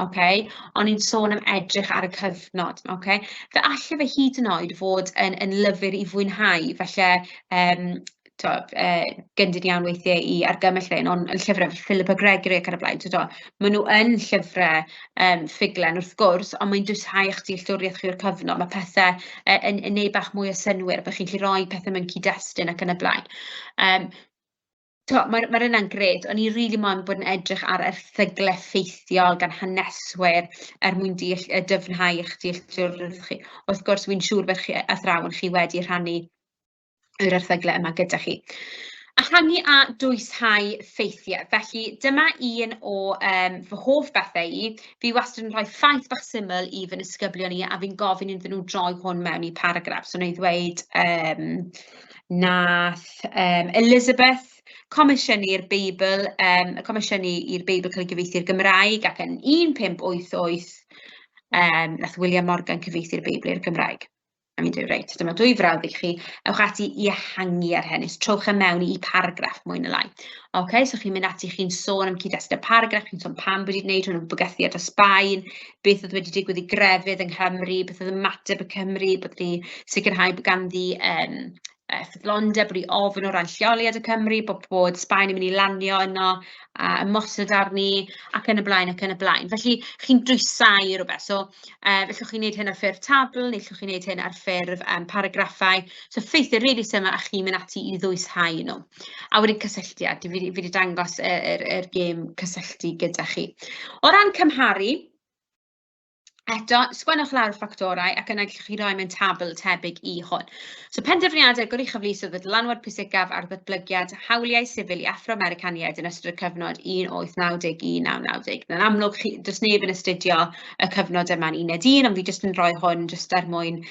ocê? Ond ni'n sôn am edrych ar y cyfnod, ocê? Fe alle fe hyd yn oed fod yn lyfr i fwynhau, falle tibod, gyndyn iawn weithiau i argymell rhein, ond yn llyfrau fel Philippa Gregory ac yn y blaen, tibod, maen nhw yn llyfrau ffuglen wrth gwrs, ond mae'n dwyshau eich dealltwriaeth chi o'r cyfnod. Mae pethe yn wneud bach mwy o synnwyr, bod chi'n gallu rhoi pethe mewn cyd-destun ac yn y blaen. Tibod, mae'r yna'n grêt, o'n i rili moyn bod yn edrych ar erthyglau ffeithiol gan haneswyr er mwyn deall, dyfnhau eich dealltwriaeth chi. Wrth gwrs, wi'n siŵr bod chi, athrawon chi wedi rhannu yr erthyglau yma gyda chi. Ehangu a dwyshau ffeithiau. Felly dyma un o fy hoff bethau i. Fi wastad yn rhoi ffaith bach syml i fy nisgyblion i, a fi'n gofyn iddyn nhw droi hwn mewn i paragraff. So wna i ddweud nath Elizabeth comisiynu'r Beibl, comisiynu i'r Beibl cael ei gyfieithu i'r Gymraeg, ac yn 1588 nath William Morgan cyfieithu'r Beibl i'r Gymraeg. A fi'n dweud, reit, dyma dwy frawddeg i chi, ewch ati i ehangu ar hyn, trowch e mewn i paragraff mwy neu lai. OK, so chi'n mynd ati, chi'n sôn am cyd-destun y paragraff, chi'n sôn pam wedi gwneud hwn, bygythiad o Sbaen, beth oedd wedi digwydd i grefydd yng Nghymru, beth oedd ymateb y Cymru, bod wedi sicrhau bod ganddi ffyddlondeb, bod hi ofn o ran lleoliad y Cymru, bod Sbaen yn mynd i lanio yno a ymosod arni, ac yn y blaen, ac yn y blaen. Felly, chi'n dwysau rhywbeth. So, fellwch chi wneud hyn ar ffurf tabl, neu llwch chi wneud hyn ar ffurf paragraffau. So, ffeithiau rili syml, a chi'n mynd ati i ddwyshau nhw. A wedyn cysylltiad, fi 'di dangos yr gêm cysylltu gyda chi. O ran cymharu, eto, sgwennwch lawr y ffactorau ac yna gallwch chi roi mewn tabl tebyg i hwn. So, penderfyniadau Goruchaf Lys oedd y dylanwad pwysicaf ar ddatblygiad hawliau sifil i Affro-Americaniaid yn ystod y cyfnod 1890-1990. Yn amlwg, chi, does neb yn astudio y cyfnod yma'n uned un, ond fi jyst yn rhoi hwn jyst er mwyn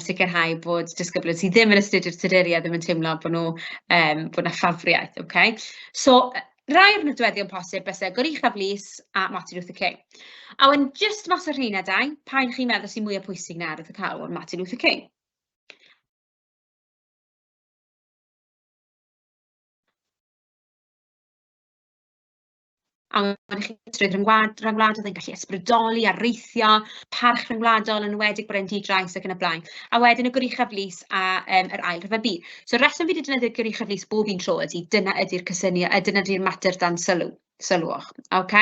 sicrhau bod disgyblion sydd ddim yn astudio'r Tuduriaid ddim yn teimlo bod nhw, bod 'na ffafriaeth. Okay? So, rai o'r nodweddion posib byse Goruchaf Lys a Martin Luther King. A wedyn, jyst mas o'r rheina dau, pa un chi'n meddwl sy'n mwyaf pwysig na wrth y cael Martin Luther King? A wedyn chi stryd rhyngwladol oedd yn gallu ysbrydoli a reithio, parch rhyngwladol yn enwedig bod e'n di-drais ac yn y blaen. A wedyn y Goruchaf Lys a yr Ail Rhyfel Byd. So reswm fi 'di defnyddio'r Goruchaf Lys bob un tro ydy, dyna ydy'r cysyniad, dyna ydy'r mater dan sylw, sylwch. OK?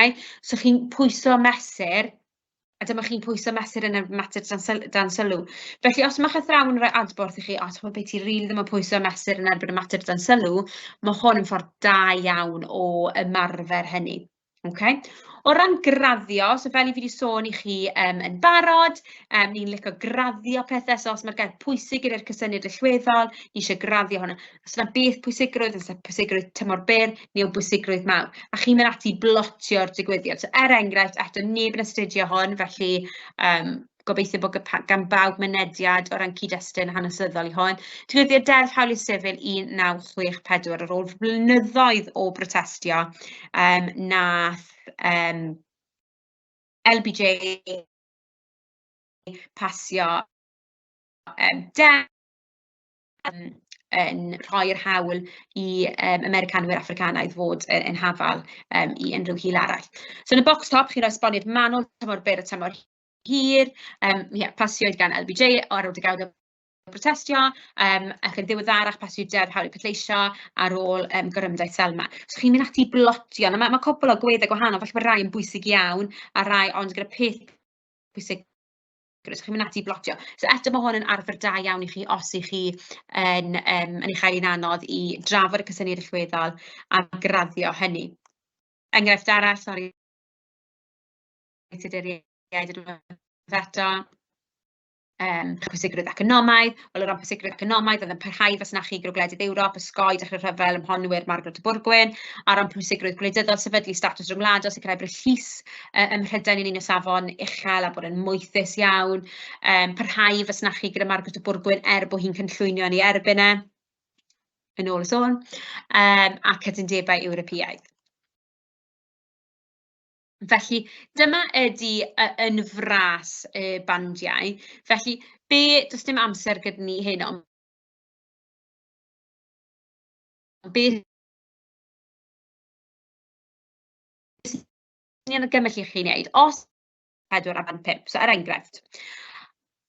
So chi'n pwyso mesur, a dyma chi'n pwyso mesur yn y mater dan sylw. Felly, os mae'ch athrawon yn rhoi adborth i chi, o, ti'n gwybod beth, ti rili ddim yn pwyso mesur yn erbyn y mater dan sylw, mae hwn yn ffordd da iawn o ymarfer hynny. Okay? O ran graddio, so fel i fi wedi sôn i chi yn barod, ni'n licio graddio pethau, so os mae'r gair pwysig gyda'r cysyniad allweddol, ni eisiau graddio hwnna. Os yna beth pwysigrwydd, os yna pwysigrwydd tymor byr, neu o bwysigrwydd mawr. A chi'n mynd ati i blotio'r digwyddiad. So, er enghraifft, eto neb yn astudio hwn, felly gobeithio bod gan bawb mynediad o ran cyd-destun hanesyddol i hwn. Digwyddiad Deddf Hawliau Sifil 1964 ar ôl blynyddoedd o brotestio, nath LBJ pasio deddf yn rhoi'r hawl i Americanwyr Affricanaidd fod yn hafal i unrhyw hil arall. So yn y bocs top, chi'n rhoi esboniad manwl tymor byr a tymor hir, ie, pasiwyd gan LBJ ar ôl degawd o brotestio, ac yn ddiweddarach pasiwyd Deddf Hawliau Pleidleisio ar ôl gorymdaith Selma. So chi'n mynd ati i blotio, nawr ma' cwpl o gweddau gwahanol, falle bod rai yn bwysig iawn a rai ond gyda peth pwysig. So chi'n mynd ati i blotio. So eto ma' hwn yn arfer da iawn i chi os 'y chi yn ei chael hi'n anodd i drafod y cysyniad allweddol a graddio hynny. Enghraifft arall, sori, Tuduriaid unwaith eto. Pwysigrwydd economaidd, wel o ran pwysigrwydd economaidd, oedd yn parhau i fasnachu gyda gwledydd Ewrop, osgoi dechrau rhyfel ymhonwyr Margaret y Bwrgwyn, a ran pwysigrwydd gwleidyddol, sefydlu statws rhyngwladol, sicrhau bod y llys ym Mhrydain yn un o safon uchel a bod yn moethus iawn, parhau i fasnachu gyda Margaret y Bwrgwyn er bod hi'n cynllwynio yn ei erbyn e, yn ôl y sôn, a cytundebau Ewropeaidd. Felly dyma ydy yn fras y bandiau. Felly be... does dim amser gyda ni heno. Be ni'n argymell i chi wneud, os 4 a band 5. So, er enghraifft,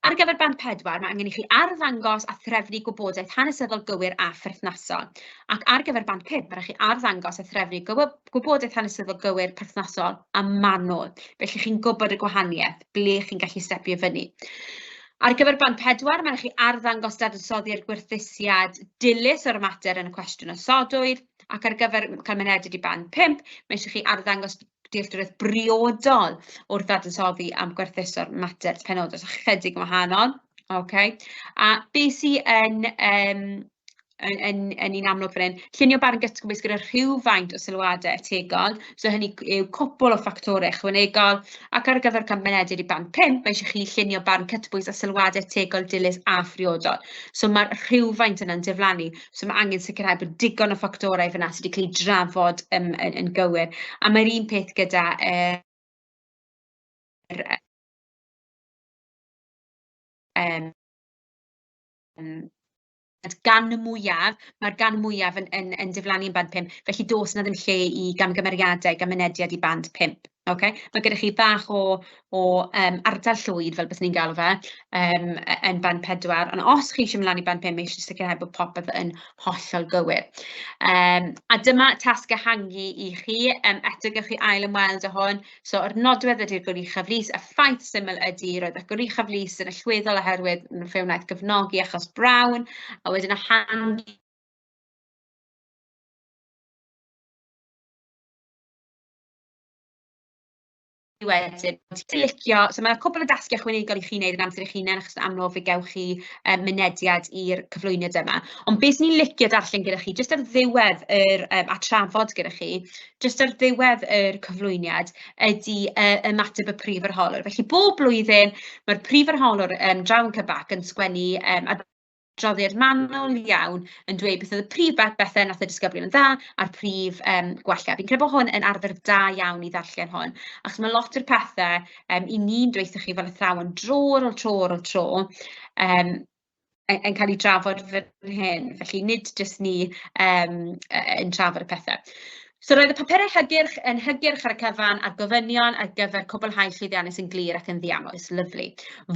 ar gyfer band 4, mae angen i chi arddangos a threfnu gwybodaeth hanesyddol gywir a pherthnasol. Ac ar gyfer band 5, mae rhaid chi arddangos a threfnu gwybodaeth hanesyddol gywir, perthnasol a manwl. Felly chi'n gwybod y gwahaniaeth, ble chi'n gallu stepio fyny. Ar gyfer band 4, mae rhaid chi arddangos dadansoddi'r gwerthusiad dilys o'r mater yn y cwestiwn osodwyd. Ac ar gyfer cael mynediad i band 5, mae eisiau chi arddangos dealltwriaeth briodol wrth ddadansoddi am gwerthuso'r mater penodol, so chydig yn wahanol. Okay. A be sy yn, yym, yn yn yn un amlwg fan hyn, llunio barn gytbwys gyda rhywfaint o sylwadau ategol, so hynny yw cwpl o ffactorau ychwanegol, ac ar gyfer cael mynediad i band 5, mae eisiau chi llunio barn cytbwys a sylwadau ategol dilys a phriodol. So mae'r rhywfaint yna'n diflannu. So ma' angen sicrhau bod digon o ffactorau fan'na sy 'di cael eu drafod yn gywir. A mae'r un peth gyda yr gan y mwyaf, mae'r gan mwyaf yn diflannu yn band 5, felly does 'na ddim lle i gamgymeriadau, gan mynediad i band 5. Ocê, ma' gyda chi bach o ardal llwyd, fel byswn i'n galw fe, yn band 4, ond os chi isie mynd lan i band 5, mae isie sicrhau bod popeth yn hollol gywir. A dyma tasg ehangu i chi, eto gewch chi ail ymweld â hwn. So yr nodwedd ydy'r Goruchaf Lys, y ffaith syml ydy roedd y Goruchaf Lys yn allweddol oherwydd fe wnaeth gefnogi achos Brown, a wedyn ehangu wedyn, ti'n licio, so ma' cwpl o dasgau ychwanegol i chi wneud yn amser eich hunain, achos yn amlwg fe gewch chi mynediad i'r cyflwyniad yma. Ond beth ni'n licio darllen gyda chi, jyst ar ddiwedd yr, a trafod gyda chi, jyst ar ddiwedd yr cyflwyniad, ydy ymateb y prif arholwr. Felly bob blwyddyn, mae'r prif arholwr draw yn Cybac yn sgwennu adroddiad manwl iawn yn dweud beth oedd y prif bethau wnaeth y disgyblion yn dda a'r prif gwella. Fi'n credu bod hwn yn arfer da iawn i ddarllen hwn, achos mae lot o'r pethau 'y ni'n dweutho chi fel athrawon dro ar ôl tro ar ôl tro yn cael ei drafod fan hyn. Felly nid jyst ni yn trafod y pethau. So roedd y papurau hygyrch yn hygyrch ar y cyfan a'r gofynion ar gyfer cwblhau llwyddiannus yn glir ac yn ddiamwys. Lyfli.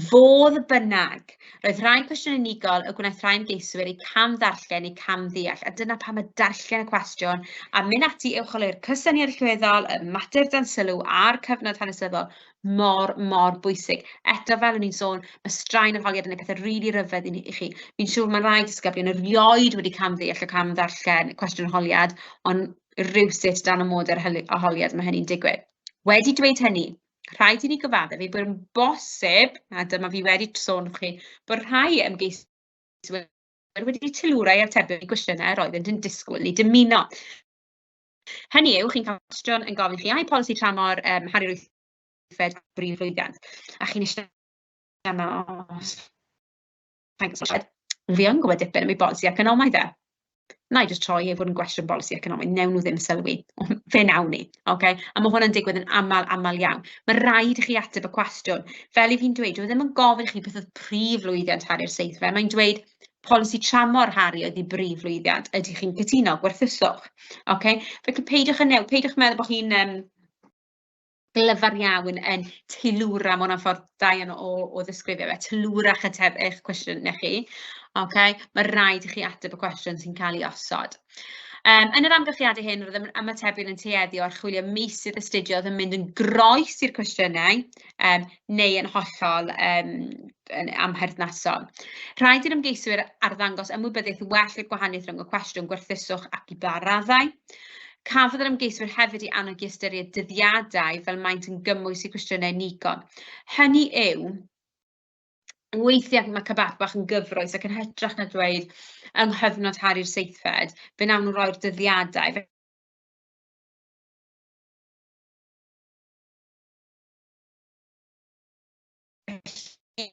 Fodd bynnag, roedd rhai cwestiynau unigol y gwnaeth rhai ymgeiswyr eu cam-ddarllen neu cam-ddeall, a dyna pam mae darllen y cwestiwn a mynd ati i ymchwilio'r cysyniad allweddol, y mater dan sylw a'r cyfnod hanesyddol mor, mor bwysig. Eto, fel o'n i'n sôn, mae straen arholiad yn gwneud pethau rili rhyfedd i chi. Fi'n siŵr mae rai disgyblion erioed wedi camddeall a camddarllen cwestiwn arholiad, ond rywsut dan amodau'r arholiad mae hynny'n digwydd. Wedi dweud hynny, rhaid i ni gyfaddef ei bod yn bosib, a dyma fi wedi sôn wrth chi, bod rhai ymgeiswyr wedi teilwra eu atebion i gwestiynau yr oeddent yn disgwyl neu dymuno. Hynny yw, chi'n cael cwestiwn yn gofyn i chi, ai polisi tramor Harri'r Wythfed brif lwyddiant? A chi'n eistedd yna, o, thanks, fi yn gwybod dipyn am ei bolisi economaidd e. Na i jyst troi e fod yn gwestiwn bolisi economaidd, wnawn nhw ddim sylwi, fe wnawn ni, ocê? A ma' hwn yn digwydd yn aml, aml iawn. Ma' raid i chi ateb y cwestiwn. Fel 'y fi'n dweud, dyw e ddim yn gofyn i chi beth oedd prif lwyddiant Harri'r Seithfed, mae'n dweud polisi tramor Harri oedd ei brif lwyddiant. Ydych chi'n cytuno? Gwerthuswch, ocê? Felly peidiwch â peidiwch meddwl bod chi'n glyfar iawn yn teilwra, ma' hwnna'n ffordd da iawn o ddisgrifio fe, teilwra'ch ateb eich cwestiynau chi, ocê? Ma' raid i chi ateb y cwestiwn sy'n cael ei osod. Yn yr amgylchiadau hyn, roedd ymatebion yn tueddu o archwilio meysydd astudio oedd yn mynd yn groes i'r cwestiynau neu yn hollol yn amherthnasol. Rhaid i'r ymgeiswyr arddangos ymwybyddiaeth well i'r gwahaniaeth rhwng y cwestiwn gwerthuswch ac i ba raddau. Cafodd yr ymgeiswyr hefyd ei annog i ystyried dyddiadau fel maent yn gymwys i gwestiynau unigol. Hynny yw, Weithiau mae kebab bach yn gyfrwys ac yn hytrach na dweud yng nghyfnod Harri'r Seithfed, fe wnawn nhw roi'r dyddiadau. Felly,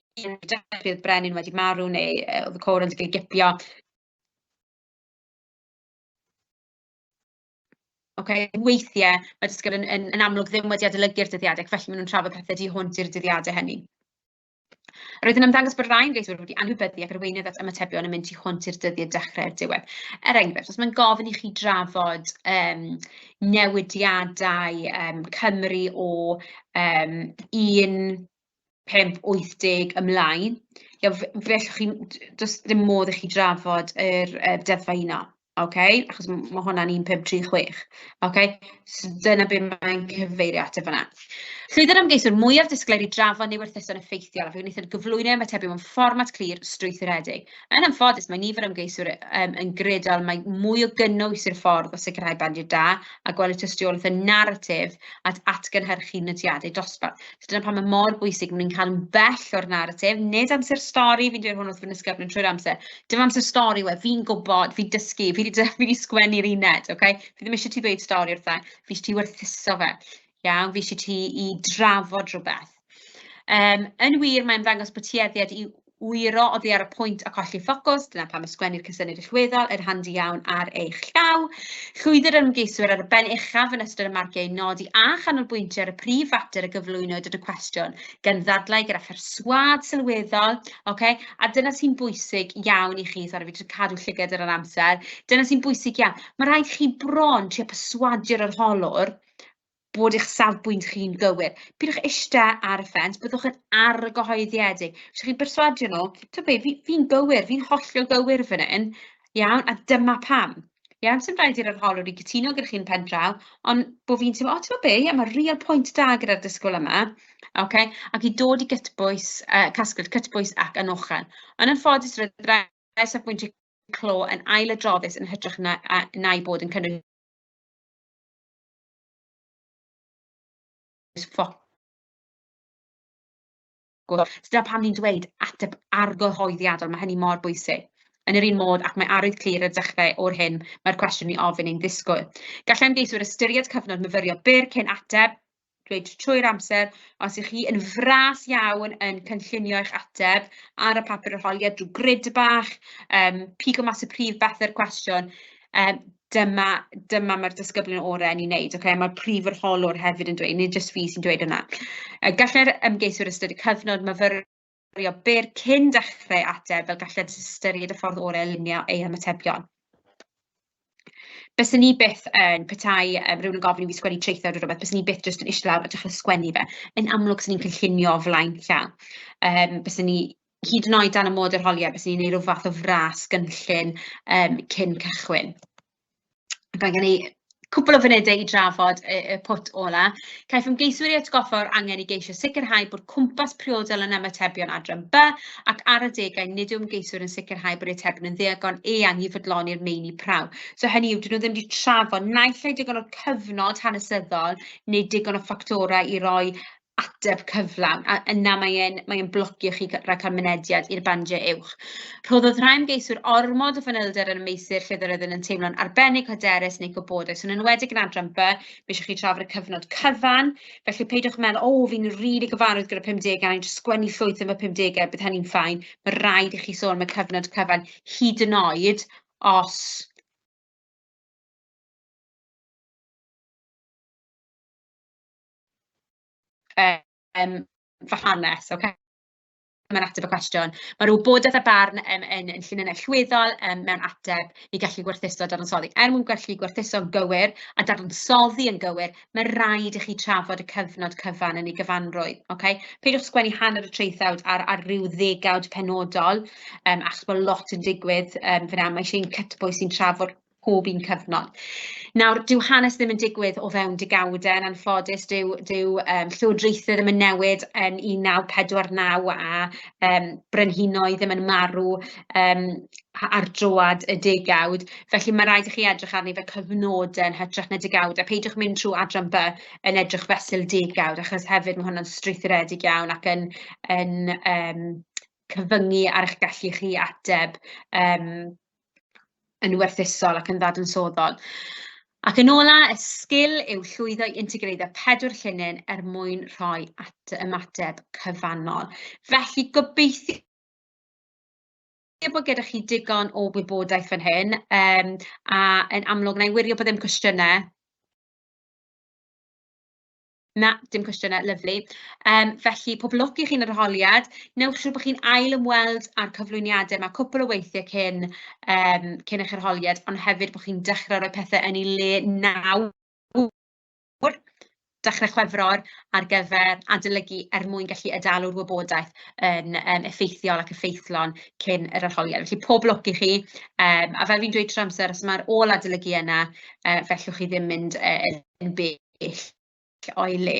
bydd brenin wedi marw neu oedd y coron wedi cael ei gipio. Ocê, weithiau mae dysgwyr yn amlwg ddim wedi adolygu'r dyddiadau, ac felly maen nhw'n trafod pethau tu hwnt i'r dyddiadau hynny. Roedd yn ymddangos bod rhai ymgeiswyr wedi anwybyddu ac arweiniodd at ymatebion yn mynd tu hwnt i'r dyddiad dechrau a'r diwedd. Er enghraifft, os mae'n gofyn i chi drafod newidiadau Cymru o 1580 ymlaen, ie, fe allwch chi, does ddim modd i chi drafod yr deddfau uno. Ocê, achos ma' hwnna'n 1536. Ocê, so dyna be mae'n cyfeirio ato fan'na. Llwyddodd ymgeiswyr mwyaf disglair i drafod neu werthuso'n effeithiol, a fe wnaethant gyflwyno ymatebion mewn fformat clir, strwythuredig. Yn anffodus, mae nifer o ymgeiswyr yn gredol mai mwy o gynnwys yw'r ffordd o sicrhau bandiau da a gweld y tystiolaeth yn naratif at atgynhyrchu nodiadau dosbarth. So dyna pam mae mor bwysig bod ni'n cael yn bell o'r naratif, nid amser stori, fi'n dweud hwn wrth fy nisgyblion trwy'r amser, dim amser stori yw e, fi'n gwybod, fi'n dysgu, fi 'di sgwennu'r uned, ocê? Fi ddim isie ti ddweud stori wrtha i, fi isie ti werthuso fe, iawn? Fi isie ti i drafod rhywbeth. Yn wir, mae'n ymddangos bod tueddiad i wyro oddi ar y pwynt a colli ffocws, dyna pam y sgwennir cysyniad allweddol yn handi iawn ar eich llaw. Llwyddir yr ymgeiswyr ar y ben uchaf yn ystod y marciau nodi a chanolbwyntio ar y prif fater a gyflwynwyd yn y cwestiwn, gan ddadlau gyda pherswâd sylweddol, ocê? A dyna sy'n bwysig iawn i chi, sori fi jyst yn cadw llygad ar yr amser, dyna sy'n bwysig iawn. Mae rhaid chi bron trio perswadio'r arholwr bod eich safbwynt chi'n gywir. Peidiwch ishte ar y ffens, byddwch yn argyhoeddiedig. Os chi'n berswadio nhw, timod be, fi'n gywir, fi'n hollol gywir fan hyn, iawn, a dyma pam. Iawn, sdim rhaid i'r arholwr i gytuno gyda chi'n pen draw, ond bod fi'n teimlo, o, timod be, ie, mae real pwynt da gyda'r disgwyl yma, ocê, ac i dod i gytbwys, casgliad cytbwys ac anochel. Yn anffodus, roedd rhai safbwyntiau clo yn ailadroddus yn hytrach na, na'i bod yn cynnwys ffocws. So dyna pam ni'n dweud ateb argyhoeddiadol, mae hynny mor bwysig. Yn yr un modd, ac mae arwydd clir ar y dechrau o'r hyn mae'r cwestiwn i ofyn ein ddisgwyl. Gallai ymgeiswyr ystyried cyfnod myfyrio byr cyn ateb, dweud trwy'r amser, os ych chi yn fras iawn yn cynllunio eich ateb ar y papur arholiad drwy grid bach, pigo mas y prif bethau'r cwestiwn, dyma dyma mae'r disgyblion orau yn ei wneud, ocê? Mae'r prif arholwr hefyd yn dweud, nid jyst fi sy'n dweud hwnna. Gallai'r ymgeiswyr ystyried cyfnod myfyrio byr cyn dechrau ateb, fel gallent ystyried y ffordd orau i lunio eu hymatebion. Byswn i byth yn, petai rhywun yn gofyn i fi sgwennu traethawd neu rywbeth, byswn i byth jyst yn eistedd lawr a dechrau sgwennu fe. Yn amlwg, 'swn i'n cynllunio o flaen llaw. Byswn i hyd yn oed dan y mod arholiad, byswn i'n wneud rhyw fath o fras gynllun cyn cychwyn. Ac mae gen i cwpl o funudau i drafod y pwt ola. Caiff ymgeiswyr eu atgoffa o'r angen i geisio sicrhau bod cwmpas priodol yn ymatebion adran B, ac ar adegau nid yw ymgeiswyr yn sicrhau bod eu atebion yn ddigon eang i fodloni'r meini prawf. So hynny yw, dyn nhw ddim wedi trafod naill ai digon o'r cyfnod hanesyddol neu digon o ffactorau i roi ateb cyflawn, a yna mae e'n blocio chi rhag cael mynediad i'r bandiau uwch. Rhoddodd rhai ymgeiswyr ormod o fanylder yn y meysydd lle roedden nhw'n teimlo'n arbennig hyderus neu gwybodus, yn enwedig yn adran B, fe eisiau chi trafod y cyfnod cyfan, felly peidiwch meddwl, o, fi'n rili gyfarwydd gyda 50au, a ni'n jyst sgwennu llwyth am y 50au, bydd hynny'n fine. Mae rhaid i chi sôn am y cyfnod cyfan, hyd yn oed os fy hanes, ocê? Mae'n ateb y cwestiwn. Mae'r wybodaeth a barn yn llinynau allweddol mewn ateb i gallu gwerthuso a dadansoddi. Er mwyn gallu gwerthuso'n gywir a dadansoddi yn gywir, mae rhaid i chi trafod y cyfnod cyfan yn ei gyfanrwydd, ocê? Peidiwch sgwennu hanner y traethawd ar ryw ddegawd penodol, achos bod lot yn digwydd fan'na. Mae isie un cytbwys sy'n trafod pob un cyfnod. Nawr, dyw hanes ddim yn digwydd o fewn degawdau, yn anffodus, dyw llywodraethau ddim yn newid yn 1949 a brenhinoedd ddim yn marw ar droad y degawd. Felly, mae rhaid i chi edrych arni fel cyfnodau yn hytrach na degawdau. Peidiwch mynd trwy adran B yn edrych fesul degawd, achos hefyd mae hwnna'n strwythuredig iawn ac yn. cyfyngu ar eich gallu chi ateb yn werthusol ac yn ddadansoddol. Ac yn ola, y sgil yw llwyddo i integreiddio pedwar llinyn er mwyn rhoi at ymateb cyfannol. Felly gobeithio bod gyda chi digon o wybodaeth fan hyn, a yn amlwg, wna i wirio bod ddim cwestiynau. Na, dim cwestiynau, lyfli. Felly, pob lwc i chi yn yr arholiad. Wnewch siŵr bod chi'n ail ymweld â'r cyflwyniadau 'ma cwpl o weithiau cyn eich arholiad, ond hefyd bod chi'n dechrau rhoi pethe yn ei le nawr, dechrau Chwefror, ar gyfer adolygu er mwyn gallu adalw'r wybodaeth yn effeithiol ac effeithlon cyn yr arholiad. Felly, pob lwc i chi, a fel fi'n dweud trwy'r amser, os mae'r ôl adolygu yna, fellwch chi ddim mynd yn bell o'i le.